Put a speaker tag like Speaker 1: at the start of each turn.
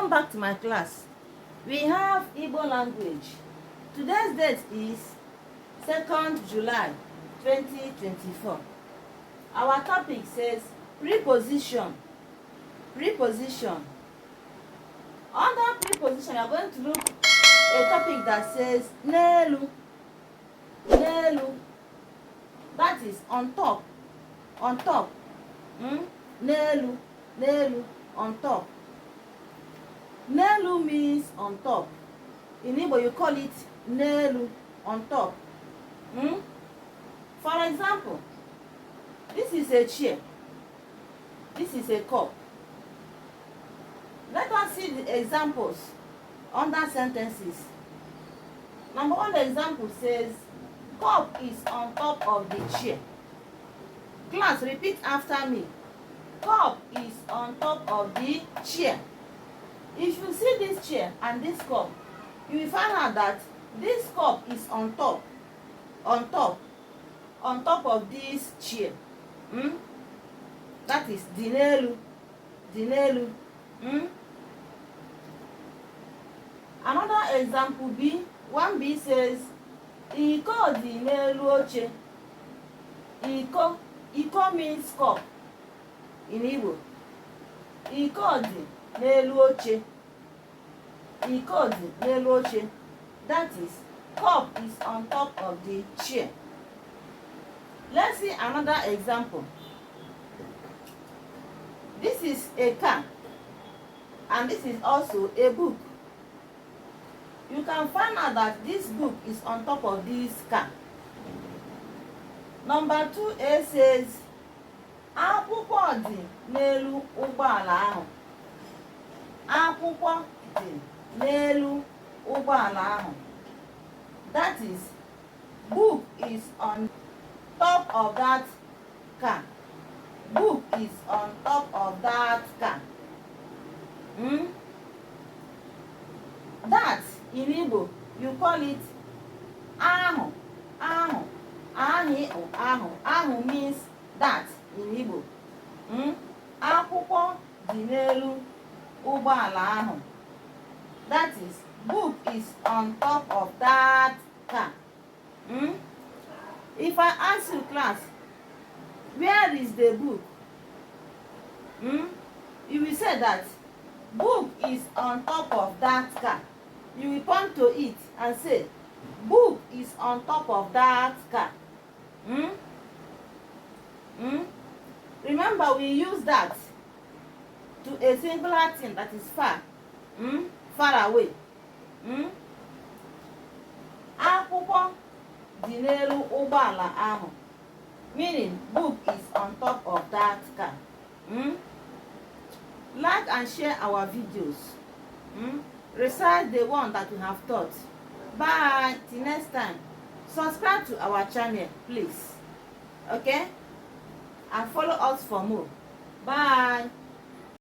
Speaker 1: Welcome back to my class. We have Igbo language. Today's date is 2nd July 2024. Our topic says preposition. Preposition. Under preposition, we are going to look at a topic that says nelu. Nelu. That is on top. On top. Nelu. Nelu. On top. Nelu means on top. In Igbo, you call it nelu, on top. For example, this is a chair. This is a cup. Let us see the examples under sentences. Number one example says, cup is on top of the chair. Class, repeat after me. Cup is on top of the chair. If you see this chair and this cup, you will find out that this cup is on top of this chair. That is dinelu. Dinelu. Another example B, 1B says, iko di n'elu oche. Iko. Iko means cup in Igbo. Iko di n'elu oche. Iko di n'elu oche. That is, cup is on top of the chair. Let's see another example. This is a car, and this is also a book. You can find out that this book is on top of this car. Number 2A says, akwụkwọ dị n'elu ụgbọala ahụ. Akwụkwọ dị n'elu ụgbọala ahụ. That is, book is on top of that car. Book is on top of that car. That in Igbo, you call it ahụ. Ahụ. Ahụ. Ahụ means that in Igbo. Akwụkwọ dị n'elu ụgbọala ahụ. That is, book is on top of that car. If I ask you, class, where is the book? You will say that book is on top of that car. You will point to it and say, book is on top of that car. Remember, we use that to a singular thing that is far. Far away. Akwụkwọ dị n'elu ụgbọala ahụ. Meaning, book is on top of that car. Like and share our videos. Recite the one that you have taught. Bye. Till next time. Subscribe to our channel, please. Okay? And follow us for more. Bye.